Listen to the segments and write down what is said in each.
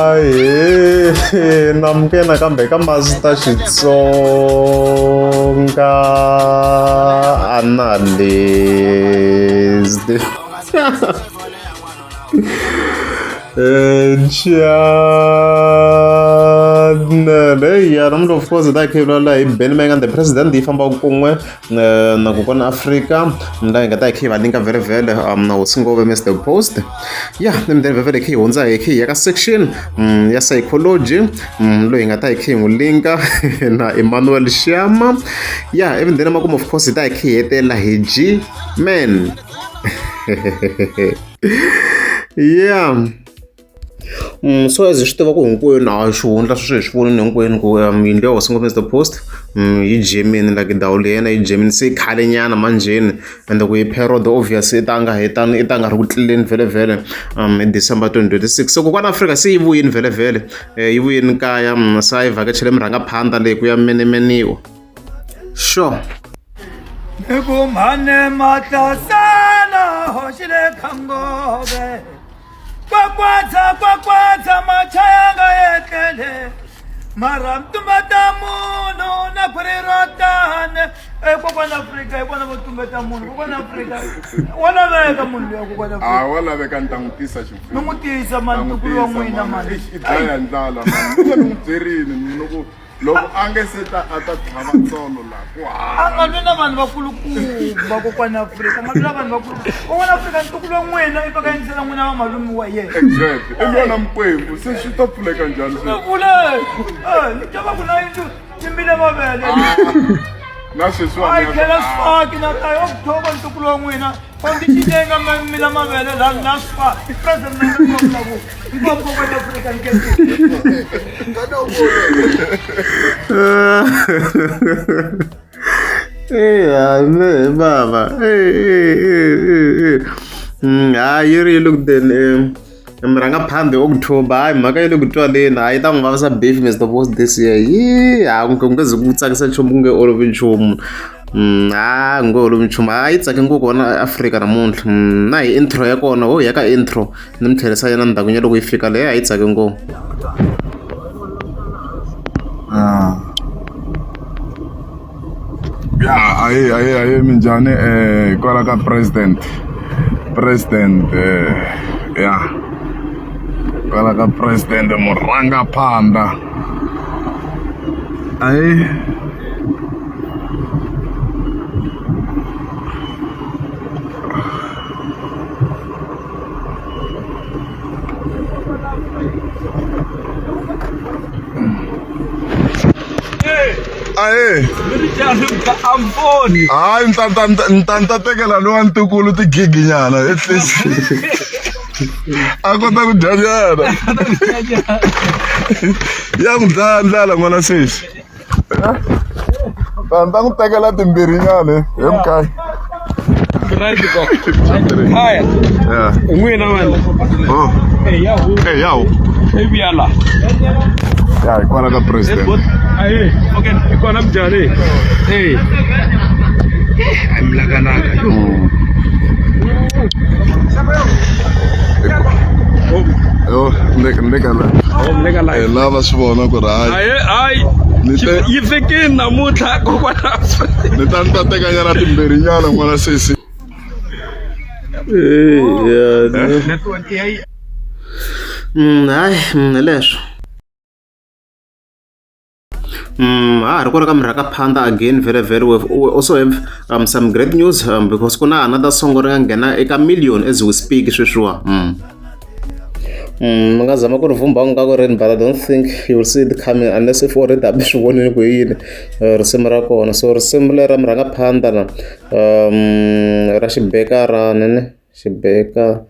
Ahee namukela nakambe ka Master Xitsonga Analyst. Channel ya namuntlha of course hi ta hi kha hi vulavula hi Benny Mayengani the president yi fambaka kun'we na kokwana Afrika laha hi nga ta hi kha hi va linka vhele na hosi Ngove Mr Post ya ni then vhele hi kha hi hundza hi kha hi ya ka section ya psychology loyi hi nga ta hi kha hi n'wi linka na Emmanuel Xiama ya ivi then makumu of course hi ta hi kha hi hetelela hi G man yeah. So as hi swi tiva ku hinkwenu a xihundla sweswo hi swi vonile hinkwenu ku yindlu ya hosi ngopfu Mister Post yi jemini like ndhawu leyi yena yi jemini se i khale nyana manjheni ende ku yi parod obvious i ta nga hetani i ta nga ri ku tluleni vhele hi December 2026 so kokwana Afrika se yi vuyini vhele vhele yi vuyini kaya se a yi vhakachele murhangaphandha leyi ku ya menemeniwa sure. Ni ku mhane mahlasela hoxile khangove kwakwatsa kwakwatsa machayanga yetlele mara tumbeta munhu na khwiri ro tane e kokwana Afrika hi vona vo tumbeta munhu kokwana Afrika wa laveka munhu luya kokwana Afrika a wa laveka ni ta n'wi tisa ximfumo ni n'wi tisa mani ntukulu wa n'wina mani i dlaya ndlala mani ni n'wi byerini ni ku loko a nge se ta a ta tlhava tsolo laha ku a nga lwi na vanhu vakulukumba kokwana Afrika a nga lwi na vanhu vakulu kokwana Afrika ntukulu wa n'wina i faka yingisela n'wina va malume wa yena exactly i lwa na mikwembu se swi ta pfuleka njhani swi pfuleka ni twa va ku na yindlu timbile mavele na sweswiwani a yi tlhela swifaki na tayi October ntukulu wa n'wina Onge xinenga mina mavele la la swa president na na ku hinkwavo kokwana Afrika nkesi. Eya me baba hayi yi ri yi le ku teni murhangaphandhi October hayi mhaka yi le ku twaleni hayi ta n'wi vavisa beef Mr Boss this year yi ha ku nge ze ku tsakisa nchumu ku nge olovi nchumu ha nge olovi nchumu hayi yi tsake ngopfu kona Afrika namuntlha na hi intro ya kona ho ya ka intro ni mi tlherisa yena ndzhaku nyana loko yi fika leyi a yi tsake ngopfu. Ya ahee ahee ahee minjhani kwala ka president president ya kwala ka president murhangaphandha ahee. Ahee. Hayi ni ta ni ta ni ta tekela lowa ntukulu tigigi nyana at least a kota ku dya nyana ya n'wi dlaya ndlala n'wana sesi ta ni ta n'wi tekela timbirhi nyana he mkhaya Right ko. Haya. Yeah. N'wina wena. Oh. Eh yahu. Eh yahu. Eh vuyala. Ya hi kwala ka president. Ayi, okay, hi kona mjani. Eh. Ai mlakanaka yo. Yo, ni ni ka la. Oh, ni ka la. Eh lava swi vona ku ri hayi. Ayi, ayi. Ni te Yi fikini namuntlha kokwana. Ni ta ni ta teka nyana timbirhi nyana n'wana sesi. Eh, yeah. Network ya yi Hayi hi leswo. Ha ha ri kona ka murhangaphandha again vhele vhele we also have some great news because ku na another song ri nga nghena eka million as we speak sweswiwa. Mi nga zama ku ri vhumba nga ku rini but I don't think you will see it coming unless if already hambi swi vonile ku hi yini risimu ra kona so risimu leri ra murhangaphandha na ra xibekarani ne xibeka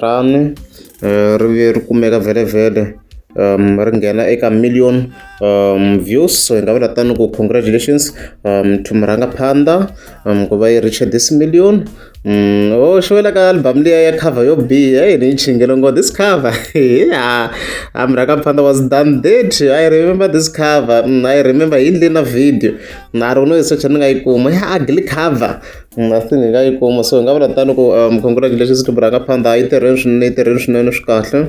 rani ri ve ri kumeka vhele vhele ri nghena eka million views so hi nga vula tano ku congratulations to murhangaphandha ku va yi reach this million. Oh, xi wela ka album liya ya cover yo biha yi ni yi chingele ngo this cover yeah Mrhangaphandha was done dirty. I remember this cover. I remember yi endle na video na ri no yi search ni nga yi kuma ya ugly cover. I think hi nga yi kuma so hi nga vula tano ku congratulations to Mrhangaphandha yi tirheni swinene yi tirheni swinene swi kahle.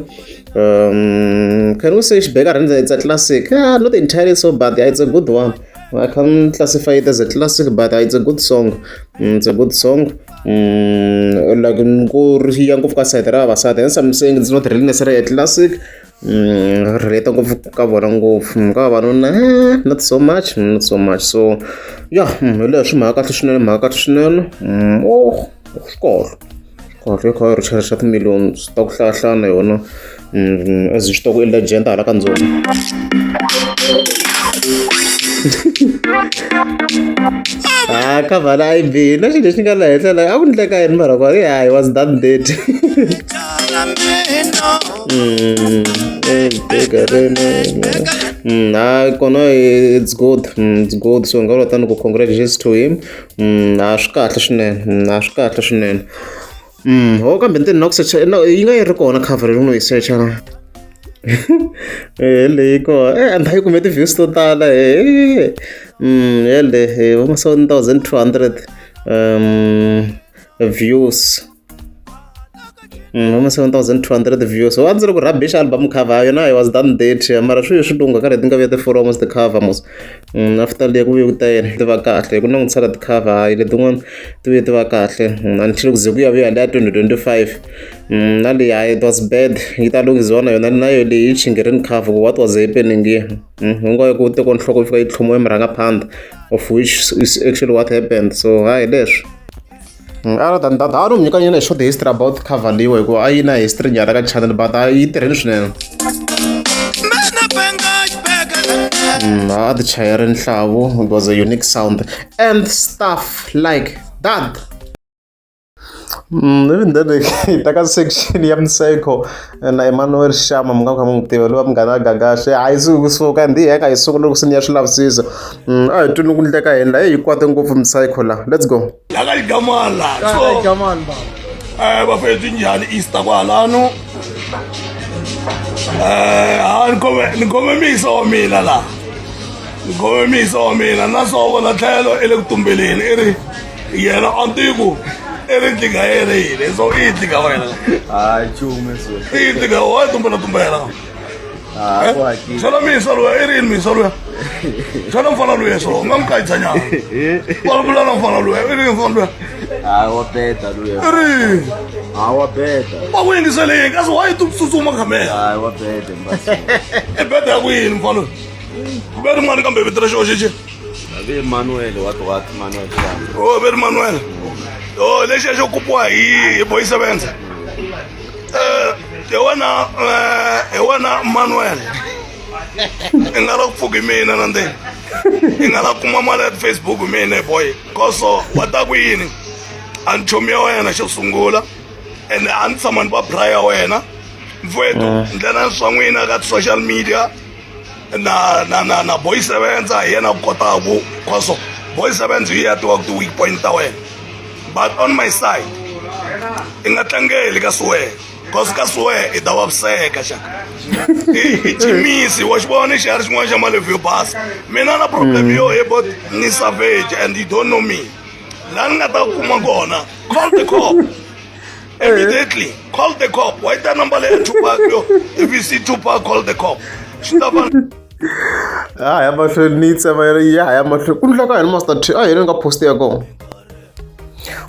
Can we say Xibeka Rhandza it's a classic? Yeah, not entirely so but yeah, it's a good one. I can't classify it as a classic, but it's a good song. It's a good song. Like ku ri ya ngopfu ka side ra vavasati. Hence I'm saying it's not really necessarily a classic. Relate ngopfu ka vona ngopfu ka vavanuna not so much, not so much. So yeah, hi leswi mhaka kahle swinene, mhaka kahle swinene. Oh, swi kahle. Kahle yi kha yi ri xa timiliyoni ta ku hlayahlaya na yona as hi swi tiva ku i legend hala ka ndzoni. Ha cover la yi bihi na xilo lexi nga la henhla la a ku ndleka yini mara kwa ya he was done dirty. Ha kona it's good, it's good so hi nga vula tano ku congratulations to him. A swi kahle swinene, a swi kahle swinene. Ho kambe ni te ni na ku secha yi nga yi ri kona cover leyi no yi secha na. Leyi kona and yi kume ti-views to tala yale vo ma 7200 views. Vo ma 7200 views. A ndzi ri ku rubbish album cover yona I was done dirty mara swi swi lungha ka leti nga vuya ti-four ti-cover mos. After liya ku vuye ku ta yini ti va kahle hi ku langutisa ka ti-cover hayi letin'wana ti vuye ti va kahle until ku ze ku ya vuya liya 2025 na leyi hayi it was bad yi ta lunghisiwa na yona na yo leyi yi chingerini cover what was happening here. Hi ngo ku tekiwa nhloko yi fika yi tlhomiwa murhangaphandha of which is actually what happened so hayi leswi. Other than that, a no mi nyika nyana short history about cover leyiwa hikuva a yi na history nyana ka channel but a yi tirheni swinene. A ti chayeri nhlavu, it was a unique sound and stuff like that. Even then hi ta ka section ya Mseko na Emmanuel Shama mi nga kha mi n'wi tiva loyi munghana wa Gagash a yi suki kusuka and hi heka hi sungula loko se ni ya swi lavisisa. A hi twini ku ndleka yini la yi kwate ngopfu Mseko la. Let's go. La ka Ligamani la. So Ligamani baba. Bafethu njhani Easter kwalano? Ha ni khome misa wa mina la. Ni khome misa wa mina na so vona tlhelo i le ku tumbeleni i ri yena a ni i ri nkingha yena yini so i nkingha wena. Hayi nchumu so. I nkingha wa tumbela tumbela. Ah, ku hakile. Xana misa luya i ri yini misa luya? Xana mfana luya so u nga n'wi kayisa nyana. Vulavula na mfana luya i ri yini mfana luya? Hayi wa beda luya. I ri yini? Hayi wa beda. Va ku yingisele yini kasi why tsutsuma khamera? Hayi wa beda mbasi. I beda ya ku yini mfana luya? Ve rin'wana kambe vito ra xona xexi. Ve Manuel what what Manuel Shamba. Oh, ve ri Manuel. Oh, lexiya xo kupiwa hi boy sevenza. Hi wena hi wena Manuel. I nga la ku pfuki mina na ndzeni. I nga la kuma mali ya Facebook mina boy. Koso wa ta ku yini? A ni chomi ya wena xo sungula ene a ni tshama ni va bra ya wena. Mfowethu ndlela swa n'wina ka social media na na na na boy sevenza hi yena kotaku khoso boy sevenza hi ya tiva ku ti-weak point ta wena but on my side i nga tlangeli ka suwe cause ka suwe i ta vaviseka xaka i jimisi wa xi vona xiharhi xin'wana xa malebvu yo basa mina na problem yo he but ni savage and you don't know me laha ni nga ta kuma kona call the cop immediately call the cop wa yi ta number leya Tupac yo if you see Tupac call the cop swi ta fana Ha ya mahlweni ni yi tsema ya ha ya mahlweni ku ndleka yini Master T a hi yena ni nga post ya kona.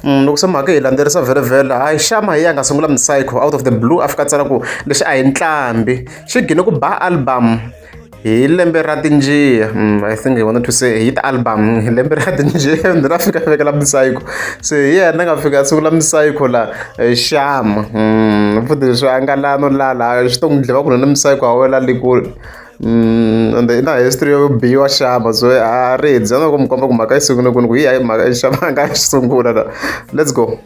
Loko se mhaka hi landzelerisa vhele hayi Shama hi yena a nga sungula Psycho out of the blue a fika a tsala ku lexi a hi nqambi xi gine ku ba album hi lembe ra tinjiya I think he wanted to say hit album hi lembe ra tinjiya then a fika a vekela Psycho se hi yena a nga fika a sungula Psycho la Shama futhi swi a nga la no lala swi to n'wi dleva kunene Psycho a wela le kule. Ende i na history yo biwa Shama so a ri hi byela ku mi komba ku mhaka yi sungule kwini ku hi ya mhaka Shama a nga yi sungula la let's go.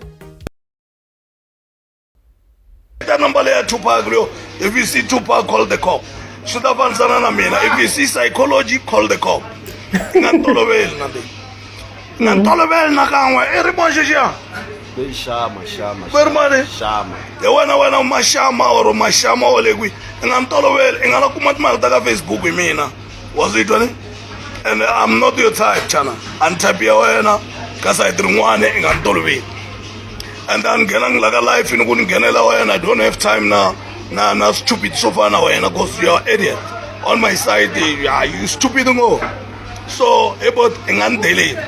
Ta number leya Tupac leyo if you see Tupac call the cop swi ta fambisana na mina if you see psychology call the cop i nga ni toloveli na i nga ni toloveli nakan'we i ri boxe xiya. Ve Xama, Xama. Va ri mani? Xama. Hi wena wena Maxama or Maxama wa le kwihi i nga ni toloveli i nga la kuma timali ta ka Facebook hi mina wa swi twa ni and I'm not your type chana a ni type ya wena ka sayiti rin'wana i nga ni toloveli and a ni nghenangi la ka life ni ku ni nghenela wena I don't have time na na na stupid swo fana na wena cause you are idiot on my side yeah, you stupid ngo so hi bot i nga ni deleli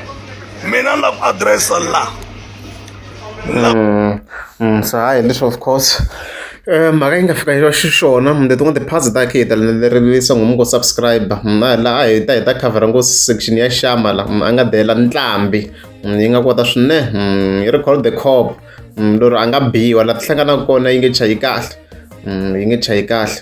mina ni lava ku addressa la So hayi leswi of course mhaka yi nga fika yi va xiswona letin'wana ti-parts ta khe hi ta landzelerisa ngo mi ngo subscribe na laha hi ta hi ta khavhara ngo section ya xama la a nga dela ntlhambi yi nga kota swinene yi ri call the cop lori a nga biwa la ti hlanganaka kona yi nge chayi kahle yi nge chayi kahle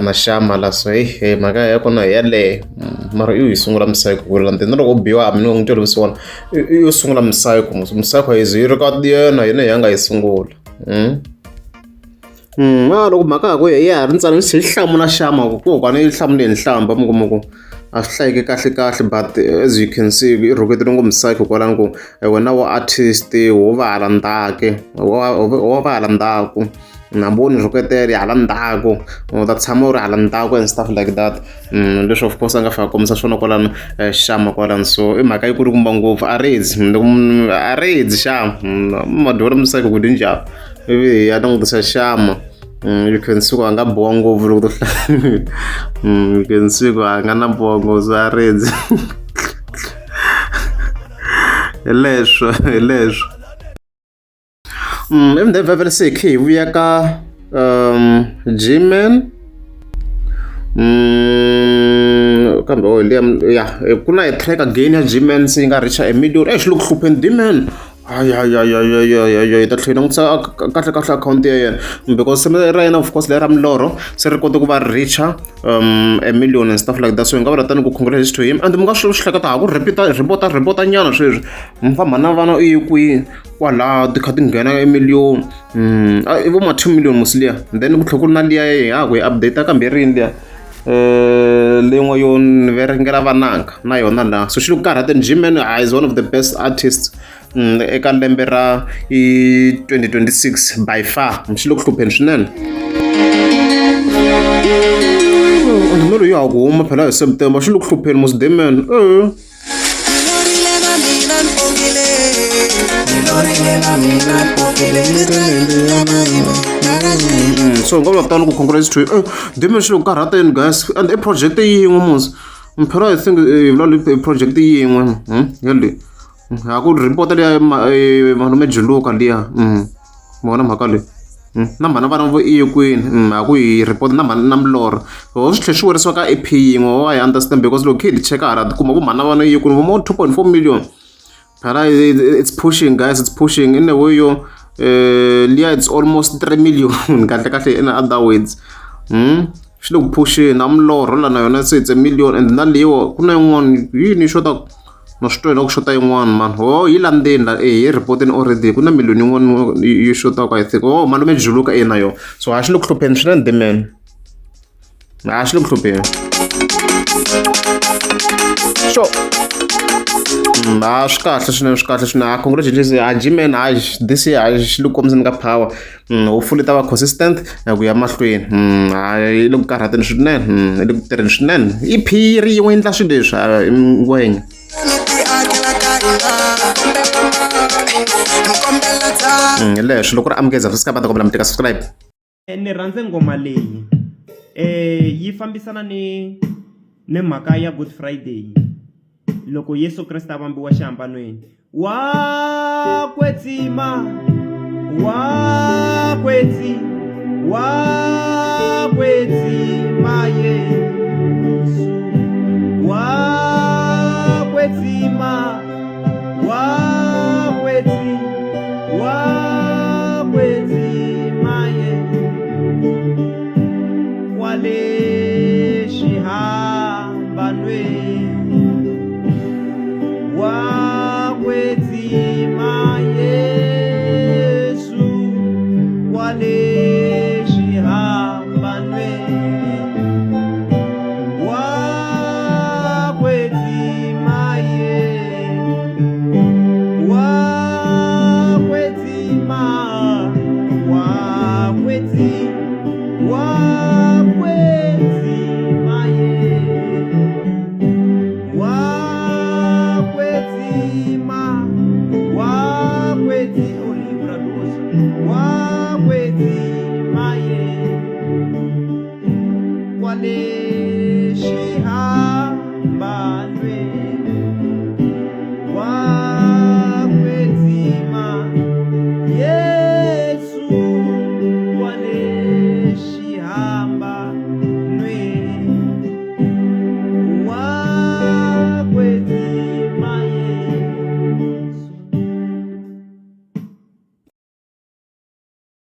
na xama la so heyi mhaka ya kona hi yaleyo mara i yi sungula misayiko ku ri na loko u biwa a mi ni n'wi twela vusiwana i yo sungula misayiko misayiko yi ze yi ri ka yena yena hi ya nga yi sungula a loko mhaka ya ku ya ha ri ntsana yi hlamula xama ku kokwana yi hlamule hi nhlamba mi kuma ku a swi hlayeki kahle kahle but as you can see i rhuketele ngopfu misayiko kwalano ku wena wa artist wo va hala ndzhaku wo va hala ndzhaku hambi wo ni rhuketela hala ndzhaku u ta tshama u ri hala ndzhaku and stuff like that leswi of course a nga fika a kombisa swona kwalano xama kwalano so i mhaka yi kulukumba ngopfu a redzi loko munhu a redzi xama madyolo miseko ku njhani ivi hi ya langutisa xama you can see ku a nga boha ngopfu loko to hlaya you can see ku a nga na boha ngopfu a redzi hi leswo hi leswo. Ivi then vhele se hi khe hi vuya ka G-Man kambe oh liya ya ku na track again ya G-Man se yi nga reach a million exi loko hlupheni D-Man hayi ta tlhela langutisa kahle kahle akhawunti ya yena because ra yena of course leri ra milorho se ri kote ku va richer a million and stuff like that so hi nga vula tani ku congratulations to him and mi nga swi hleketa ha ku repeat repota repota nyana sweswi mfa mhana vana u ye kwihi kwalaho ti kha ti nghena emiliyoni i vo ma 2 million musi liya then ku tlhela ku ri na liya ya ha ku yi update kambe rini liya leyin'we yo ni verengela vananga na yona laha so xi le ku karhateni G-Man is one of the best artists eka lembe ra i 2026 by far xi le ku hlupheni swinene no loyi ya ha ku huma phela hi September xi le ku hlupheni mos D-Man So hi nga vula tano ku congrats to you D-Man xi le ku karhateni guys and i project yin'we mos phela I think hi vulavula hi project yin'we ya leyi ha ku report liya malume Juluka liya ma vona mhaka leyi na mhana vana vo i ye kwini ha ku hi report na mhana na milorho ho swi tlhela swi werisiwa ka E_P yin'we wa hi understand because loko khe hi cheka hala kuma ku mhana vana yi ye kwini vo mo 2.4 million phela it's pushing guys it's pushing in a way yo liya it's almost 3 million kahle kahle in other words xi le ku phuxeni na milorho la na yona se it's a million and na leyiwa ku na yin'wana yini yi xotaka na swi twa ku xota yin'wana mani ho yi la ndzeni la e hi report-ini already ku na million yin'wana yi xotaka I think oh malume Juluka e na yona so a xi le ku hlupheni swinene D-Man a xi le ku hlupheni sure a swi kahle swinene swi kahle swinene a congratulations a G-Man a this year a xi le ku kombiseni ka power hopefully ta va consistent ku ya mahlweni yi le ku karhateni swinene yi le ku tirheni swinene i phiri yin'we endla swilo leswi ngwenya hi leswo loko ri amukeza swi va ta kombela mi tika subscribe. Ni rhandze nghoma leyi yi fambisana ni ni mhaka ya Good Friday loko Yesu Kreste a vambiwa xihambanweni wa kwetsima wa kwetsi wa kwetsima Yesu wa kwetsima wa kwetsi wa kwetsima Yesu kwale xihambanweni wa kwetsima Yesu kwale xihambanweni wa kwetsima Yesu wa kwetsima. kwetsima wa kwetsi wa kwetsima ye wa kwetsima wa kwetsi olibra dosa wa kwetsima ye kwale.